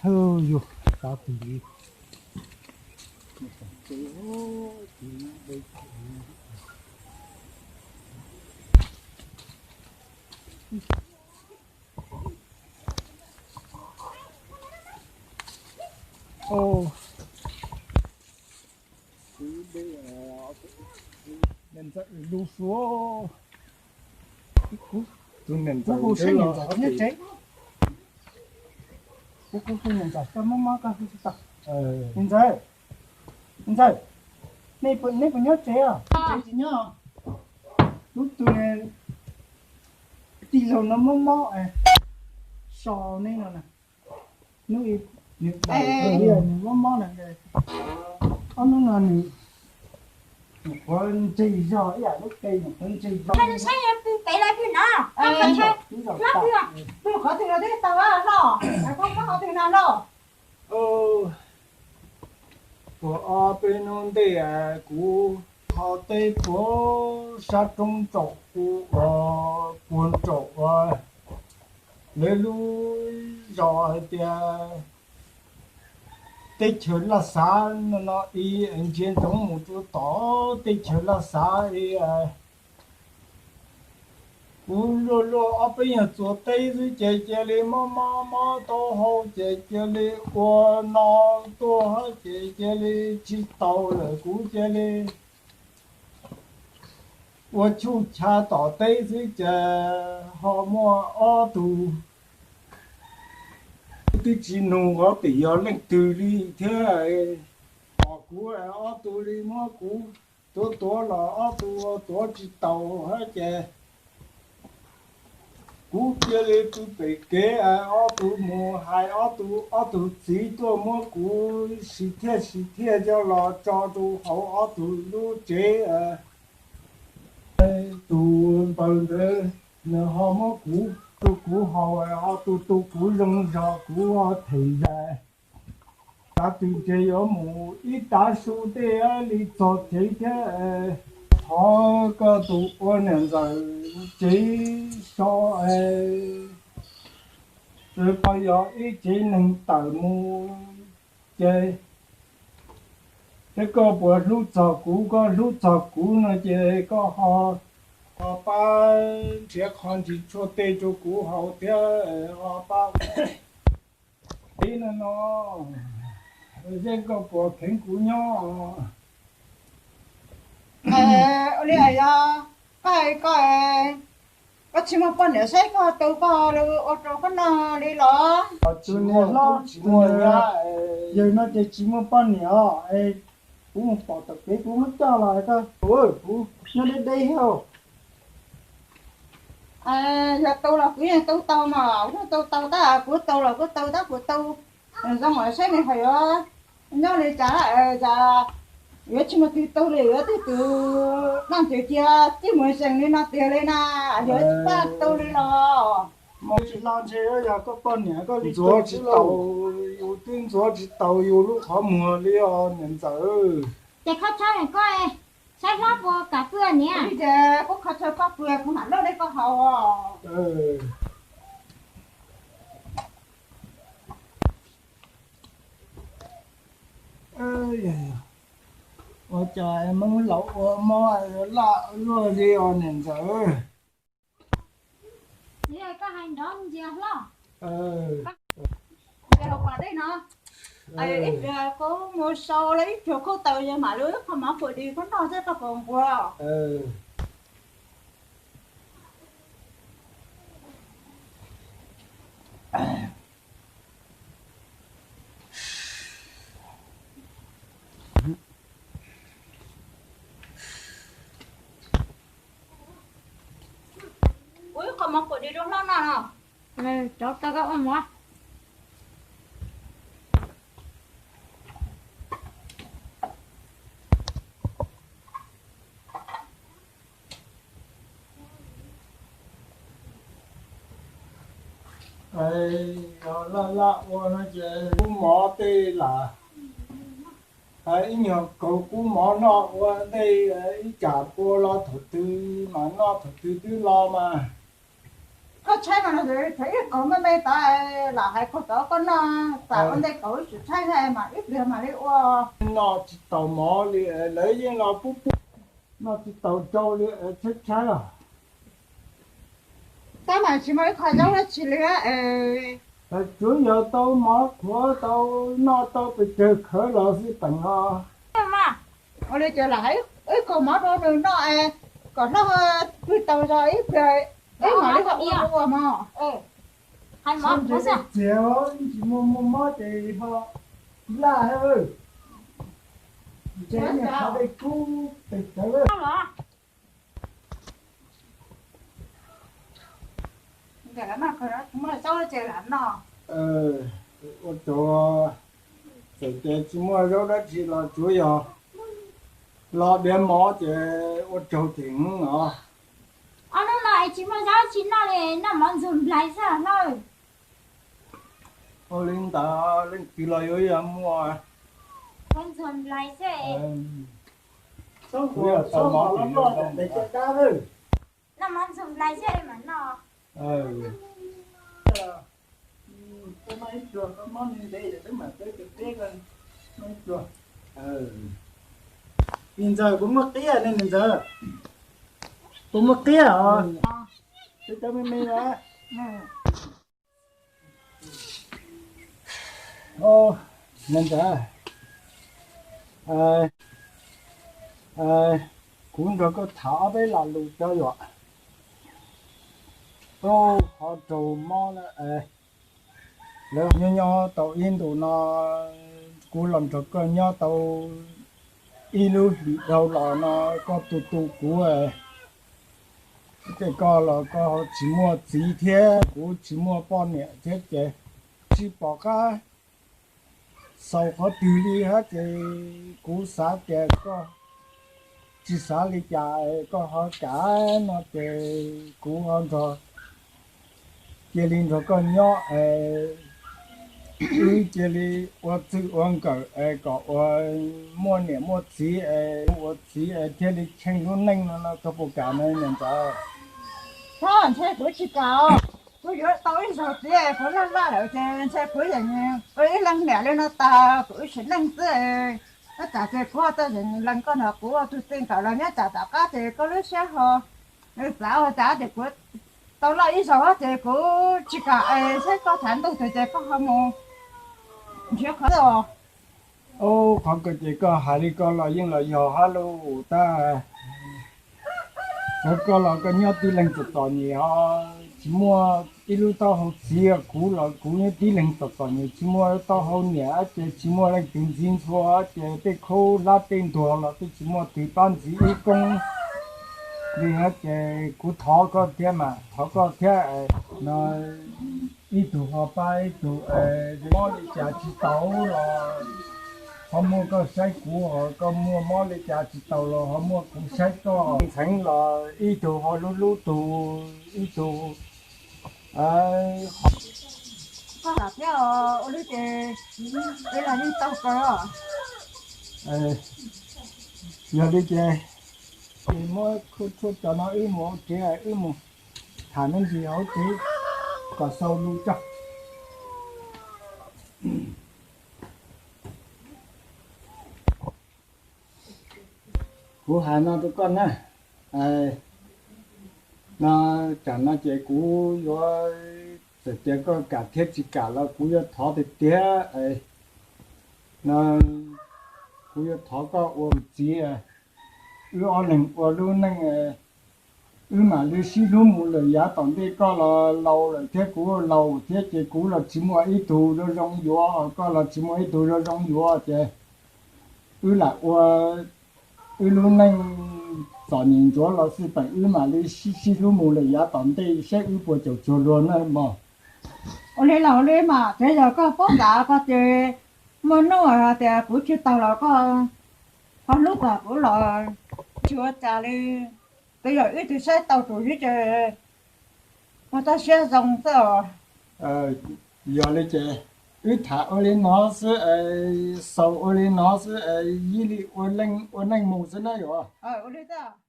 Hwj yug, kav tis li. Niam ntxawm lub suab. Tus niam ntxawm, niam ntxawm nyob tsev. Kuv hu niam ntxawm koj mob mob koj hu tsis tau. Niam ntxawm, niam ntxawm, nej puas nyob tsev os? Tsev tsis nyob. Lub tus tij laug no mob mob so nej no na. Hnub nws mob mob na, ob hnub no nws, nws qhuav ntseg zog ib yam lub qe, nws qhuav ntseg zog. Saib pw pem los pw no, pw qhov twg los twb tau los, pw qhov twg no los. Puag ob peb hnub ntej kuv ho teb puag sab roob tsaum kuv uas puag tsaum uas lawv lub zos hais tias teb chaws Laj Xav no no ib, ntsia ntsoov mus rau tom teb chaws Laj Xav ib. Kuv luaj luaj ob peb nyuag txuas teb xwb ces cia li mob mob mob taub hau ces cia li ua no tuaj ces cia li tsis taus lawm, kuv cia li ua tshuj chav tom teb xwb ces ho muaj ob tug, twb tsis nug qhov tim yog leej twg li thiab, pom kuv ob tug li muab kuv tuav tuav los ob tug tuav tsis taus hab ces kuv cia li pw pem kev, ob tug mus hais ob tug, ob tug txiv tuaj muab kuv sim thiaj sim thiaj coj los tso rau hauv ob tug lub tsev. Tus npawg ntawd nws ho muab kuv, tu kuv haus, ho tu tu kuv zoo zog kuv them zais. Kav twg ntshe yuav mus ib tav su tej li txog tsev thiab. Thov koj tus ua niam ntxawm tsev so es, koj yog ib tsev neeg tawm mus ces, thiab koj puas hlub txog kuv, koj hlub txog kuv no ces koj ho, ho pab nrhiav qhov ntsis tshuaj tej rau kuv haus thiab ho pab ib no no, yeej koj puas kheev kuv nyob. Ua li yog koj hais koj, koj tsis muaj poj niam saib koj tu koj ua rau koj noj li los? Tus niag hlob, yawg no ces tsis muaj poj niam os. Kuv mus pom tom kev kuv muab coj los koj, kuv nyob deb deb thiab. Yog tu los kuv yeej tu tau mas, kuv yeej tu tau tab, kuv tu los kuv tu tab kuv tu zoo saib nws hais yuav nyob li cas, cas yuav tsis muaj twg tu li, yuav twb tus noj ntws cia tib mus zeem li no tiag li na, yuav tsis pab tu li los. Mus tsis los ntshe yog koj poj niam koj li ntxuav tsis tau, yus twb ntxuav tsis tau yus lub qhov muag li os niam ntxawm. Ces kho chaw koj, saib hlob puas kam pw niam. Ces kuv kho chaw koj pw, kuv mam loj li koj haus. Ua cas Hmoob laus ua mob laj luaj li os niam ntxawm. Koj hais nrov ntxias hlob. Ib pliag kuv mus sau lawv ib pluag khaub taws, yog mam li ib qho mov puas di koj noj thiab koj puas nquag. Ua ib qho mov puas di rau hlob noj no. Rov tau koj ua mov. Yog laj laj ua no ces kub mov tej lam, ib nyuag kaug kub mov noj ua ntej, ib tsam pua los thaum twg mas noj thaum twg twb los mas. Koj tshaib mas los tseem ib kaus me me tod, lam hais kaus tod koj noj, tas ua ntej kaus wb tsis tshaib thiab mas ib pliag mam li ua. Noj tsis tau mov li, lawv yeej los pub pub, noj tsis tau rau li, tshaib tshaib os. Tab mas tsis muaj ib qho zaub dab tsi li. Tsuav yog tau mov qhuav tau noj tau pes tsawg khawv los xij peem no. Ua li ces lam hais ib kaus mov rau nws noj, kom hlob pw tau zog ib pliag, ib mam li ho ua ua mov. Txiag tsis muaj muaj mob ces ho laj, ntshe niag qhov dej kub pes tsawg. Ua tsaug, txawm tias tsis muaj zaub dab tsi los tsuav yog los diav mov ces ua tsaug ces os. Ob hnub no es tsis muaj zaub tsis noj li, noj mov ntxuag nplaig xwb hlob. Ua li ntawd leej twg los yuav yog muaj. Ntxuag nplaig xwb. Noj mov ntxuag nplaig xwb mas noj. Niam ntxawm, puas muaj qia ne niam ntxawm? Puas muaj qia os? Cov me me na. Niam ntxawm, kuv nrog koj tham ob peb lo lus cov yom. Ub, ho raug mob lawm. Lawv nyob nyob tau ib ntus no, kuv los nrog koj nyob tau ib lub hlis dhau los no, koj tu tu kuv, ces koj los koj tsis muaj txiv thiab kuv tsis muaj poj niam thiab ces tsis pom qab xaus qhov twg li hab ces kuv xav tias koj tsis xav li cas, koj ho kam no ces kuv ho nrog, cia li nrog koj nyob, wb cia li ua txwj ua nkawm kom ua muaj niam muaj txiv, ua txiv thiaj li tsheej lub neej no no, koj puas kam ne niam ntxawm? Thaub, ntshe kuv tsis kam os. Kuv yuav tau ib zaug txiv kuv laj laj lawm ces ntshe kuv yeej ua ib leeg niam li no tag kuv ib sim neej xwb. Tab sis ces kuv txawj yeem lees koj nrog kuv ua tug txij nkawm los nyob tsam tom qab ces koj lub siab ho xav ua cas ces kuv tau laj ib zaug ces kuv tsis kam es saib koj thav ntuj twg ces koj ho mus nrhiav qhov twg os. Ub, qhov kawg ces koj hais li ko los yeej los yog hab lauj. Tab sis koj los koj nyob tib leeg txom txom nyem ho tsis muaj ib lub taub hau txiv, kuv los kuv nyob tib leeg txom txom nyem tsis muaj taub hau niam ces tsis muaj leej twg ntxiv ntxhua ces tej khaub hlab tej ntuag los twb tsis muaj twg pab ntxiv ib koob li hab ces kuv thov koj thiab mas thov koj thiab no, ib tug ho pab ib tug, mob li cas tsis tau los ho muaj koj saib kuv, ho koj muaj mob li cas tsis tau los ho muaj kuv saib koj, ntxheev los ib tug ho hlub hlub tug ib tug. Koj lam thiab ua li ces wb los yeej tau kawg. Yog li ces, ces muab tshuaj cov no wb mus hauv tsev, wb mus tham me ntsis hauv tsev kom xaus lus tso. Kuv hais no rau koj na, no, tsam no ces kuv yuav, txawm tias koj kam thiab tsis kam los kuv yuav thov tiag tiag, no, kuv yuav thov koj ua kuv txiv, wb ob leeg ua lub neej, wb mam li sib hlub mus lawm yav tom ntej, koj los laus lawm thiab kuv laus thiab ces kuv los tsis muaj ib tug zoo zoo yuav, koj los tsis muaj ib tug zoo zoo yuav ces wb lam ua wb lub neej txom nyem ntsuav los xij peem, wb mam li sib sib hlub mus lawm yav tom ntej saib wb puas caum cuag luag na mog. Ua li los ua li mas, tsuav yog koj paub ntawd ko ces muaj hnub hais tias kuv tsis taug los koj ho hlub kom kuv los tsis ua cas li. Twb yog wb twb saib tau tus xwb ces muaj txoj siab zoo xwb os. Yog li ces wb tham ua li no xwb, xaus ua li no xwb, yij li ua neej mus xwb na yom. Ua li xwb.